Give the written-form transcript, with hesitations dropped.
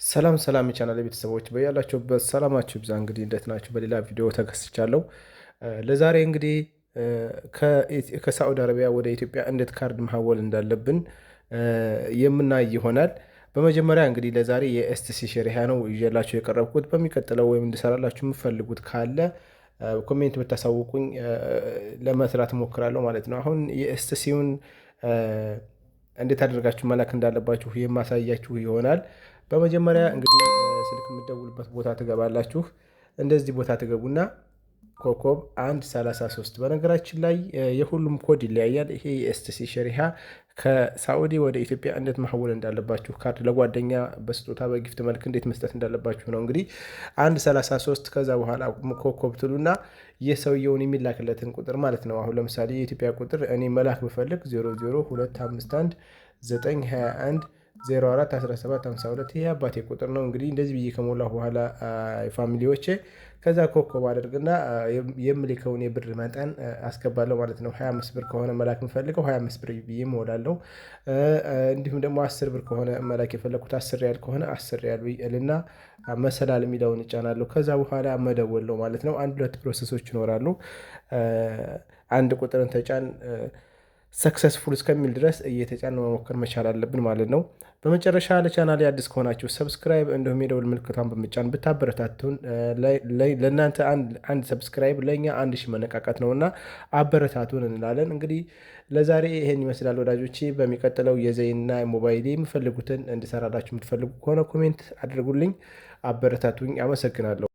ሰላም ሰላም የቻናል ቤተሰቦች፣ በያላችሁበት ሰላማችሁ ይብዛ። እንግዲህ እንዴት ናችሁ? በሌላ ቪዲዮ ተከስቻለሁ። ለዛሬ እንግዲህ ከሳዑዲ አረቢያ ወደ ኢትዮጵያ እንዴት ካርድ መሐወል እንዳለብን የምናይ ይሆናል። በመጀመሪያ እንግዲህ ለዛሬ የ STC شريحة ነው ይዤላችሁ የቀረብኩት። በሚቀጥለው ወይም እንድሰራላችሁ የምፈልጉት ካለ comment ብታሳውቁኝ ለመስራት እሞክራለሁ ማለት ነው። አሁን የ STC ውን እንዴት አድርጋችሁ መላክ እንዳለባችሁ የማሳያችሁ ይሆናል። በመጀመሪያ እንግዲህ ስልክ የምትደውሉበት ቦታ ትገባላችሁ። እንደዚህ ቦታ ትገቡና ኮከብ 1 33። በነገራችን ላይ የሁሉም ኮድ ይለያያል። ይሄ የ STC شريحة ከሳዑዲ ወደ ኢትዮጵያ እንዴት መሐወል እንዳለባችሁ፣ ካርድ ለጓደኛ በስጦታ በ gift መልክ እንዴት መስጠት እንዳለባችሁ ነው። እንግዲህ 1 33፣ ከዛ በኋላ ኮከብ ትሉና የሰውየውን የሚላክለትን ቁጥር ማለት ነው። አሁን ለምሳሌ የኢትዮጵያ ቁጥር እኔ መላክ ብፈልግ 00251921041752፣ ይሄ አባቴ ቁጥር ነው። እንግዲህ እንደዚህ ብዬ ከሞላሁ በኋላ family ዎቼ፣ ከዛ ኮከብ አደርግና የምልከውን የብር መጠን አስገባለሁ ማለት ነው። 25 ብር ከሆነ መላክ የምፈልገው 25 ብር ብዬ እሞላለሁ። እንዲሁም ደግሞ 10 ብር ከሆነ መላክ የፈለግኩት፣ 10 ሪያል ከሆነ 10 ሪያል ብዬ መሰላል የሚለውን እጫናለሁ። ከዛ በኋላ መደወል ነው ማለት ነው። አንድ ሁለት process ኦች ይኖራሉ። አንድ ቁጥርን ተጫን successful እስከሚል ድረስ እየተጫን መሞከር መቻል አለብን ማለት ነው። በመጨረሻ ለቻናሌ አዲስ ከሆናችሁ subscribe እንዲሁም የደወል ምልክቷን በመጫን ብታበረታቱን፣ ለእናንተ አንድ subscribe ለእኛ 1000 መነቃቃት ነውና አበረታቱን እንላለን። እንግዲህ ለዛሬ ይሄን ይመስላል ወዳጆቼ። በሚቀጥለው የዘይንና ሞባይል የምፈልጉትን እንድሰራላችሁ የምትፈልጉ ከሆነ comment አድርጉልኝ፣ አበረታቱኝ። አመሰግናለሁ።